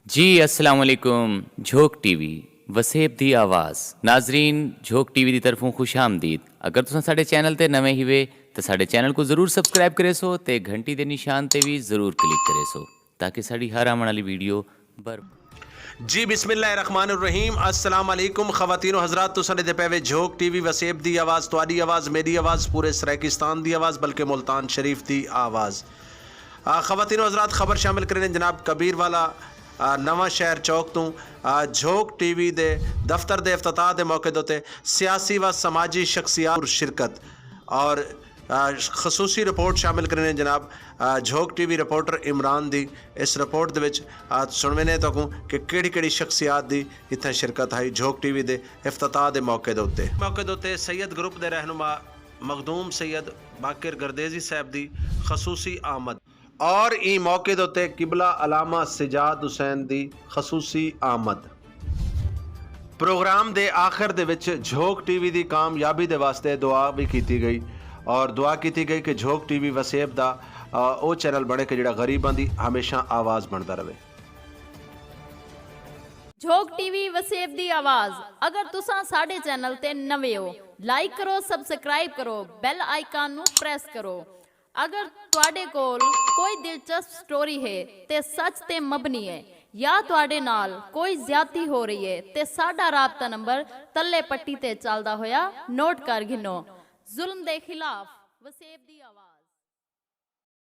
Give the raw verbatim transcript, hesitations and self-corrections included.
جی السلام علیکم، جھوک ٹی وی وسیب دی آواز۔ ناظرین، جھوک ٹی وی دی طرفوں خوش آمدید۔ اگر تساں ساڈے چینل تے نویں ہیوے تے ساڈے چینل کوں ضرور سبسکرائب کریسو تے گھنٹی دے نشان تے وی ضرور کلک کریسو تاکہ ساڈی ہر آوݨ والی ویڈیو بر جی بسم اللہ الرحمن الرحیم۔ السلام علیکم خواتین و حضرات، تساں ݙیہدے پئے وے جھوک ٹی وی وسیب دی آواز، تہاݙی آواز، میݙی آواز، پورے سرائیکستان دی آواز، بلکہ ملتان شریف دی آواز۔ آ، خواتین و حضرات، خبر شامل کریندے جناب کبیر والا، آ، نواں شہر چوک توں۔ آ، جھوک ٹی وی دے دفتر دے افتتاح دے موقع دے اتے سیاسی و سماجی شخصیات شرکت اور آ، خصوصی رپورٹ شامل کریندے جناب، آ، جھوک ٹی وی رپورٹر عمران دی۔ اس رپورٹ دے وچ، آ، سݨویندے تہاکوں کہ کیڑھی کیڑھی شخصیات دی اتھاں شرکت ہئی جھوک ٹی وی دے افتتاح دے موقع دے اتے۔ موقع دے اتے سید گروپ دے رہنما مخدوم سید باقر گردیزی صاحب دی خصوصی آمد۔ اور ایں موقع دے اتے قبلہ علامہ سجاد حسین دی خصوصی آمد۔ پروگرام دے آخر دے وچ جھوک ٹی وی دی کامیابی دے واسطے دعا وی کیتی گئی اور دعا کیتی گئی کہ جھوک ٹی وی وسیب دا، آ، او چینل بݨے کہ جیڑھا غریباں دی ہمیشہ آواز بݨدا رہے۔ جھوک ٹی وی وسیب دی آواز۔ اگر تساں ساڈے چینل تے نویں ہو، لائک کرو، سبسکرائب کرو، بیل آئیکن نوں پریس کرو۔ اگر تہاڈے کول کوئی دلچسپ سٹوری ہے تے سچ تے مبنی ہے یا تہاڈے نال کوئی زیادتی ہو رہی ہے تے ساڈا رابطہ نمبر تلے پٹی تے چلدا ہویا نوٹ کر گھنو۔ ظلم دے خلاف وسیب دی آواز۔